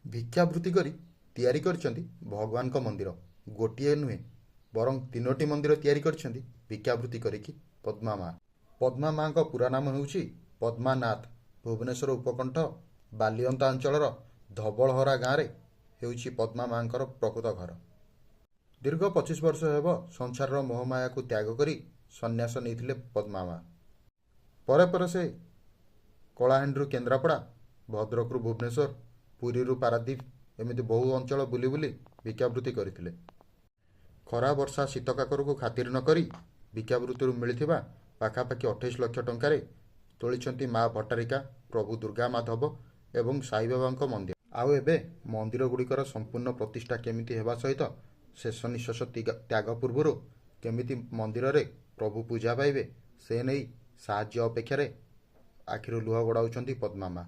ଭିକ୍ଷାବୃତ୍ତି କରି ତିଆରି କରିଛନ୍ତି ଭଗବାନଙ୍କ ମନ୍ଦିର। ଗୋଟିଏ ନୁହେଁ, ବରଂ ତିନୋଟି ମନ୍ଦିର ତିଆରି କରିଛନ୍ତି ଭିକ୍ଷାବୃତ୍ତି କରିକି ପଦ୍ମା ମା। ପଦ୍ମା ମାଙ୍କ ପୁରା ନାମ ହେଉଛି ପଦ୍ମାନାଥ। ଭୁବନେଶ୍ୱର ଉପକଣ୍ଠ ବାଲିଅନ୍ତା ଅଞ୍ଚଳର ଧବଳହରା ଗାଁରେ ହେଉଛି ପଦ୍ମା ମାଙ୍କର ପ୍ରକୃତ ଘର। ଦୀର୍ଘ 25 ବର୍ଷ ହେବ ସଂସାରର ମୋହମାୟାକୁ ତ୍ୟାଗ କରି ସନ୍ନ୍ୟାସ ନେଇଥିଲେ ପଦ୍ମା ମା। ପରେ ପରେ ସେ କଳାହାଣ୍ଡିରୁ କେନ୍ଦ୍ରାପଡ଼ା, ଭଦ୍ରକରୁ ଭୁବନେଶ୍ୱର, ପୁରୀରୁ ପାରାଦ୍ୱୀପ ଏମିତି ବହୁ ଅଞ୍ଚଳ ବୁଲି ବୁଲି ଭିକ୍ଷାବୃତ୍ତି କରିଥିଲେ। ଖରା, ବର୍ଷା, ଶୀତ କାକରକୁ ଖାତିର ନ କରି ଭିକ୍ଷାବୃତ୍ତିରୁ ମିଳିଥିବା ପାଖାପାଖି 28 ଲକ୍ଷ ଟଙ୍କାରେ ତୋଳିଛନ୍ତି ମା ଭଟ୍ଟାରିକା, ପ୍ରଭୁ ଦୁର୍ଗା ମାଧବ ଏବଂ ସାଇବାବାଙ୍କ ମନ୍ଦିର। ଆଉ ଏବେ ମନ୍ଦିର ଗୁଡ଼ିକର ସମ୍ପୂର୍ଣ୍ଣ ପ୍ରତିଷ୍ଠା କେମିତି ହେବା ସହିତ ଶେଷ ନିଶ୍ୱାସ ତ୍ୟାଗ ପୂର୍ବରୁ କେମିତି ମନ୍ଦିରରେ ପ୍ରଭୁ ପୂଜା ପାଇବେ, ସେ ନେଇ ସାହାଯ୍ୟ ଅପେକ୍ଷାରେ ଆଖିରୁ ଲୁହ ଗଡ଼ାଉଛନ୍ତି ପଦ୍ମା ମା।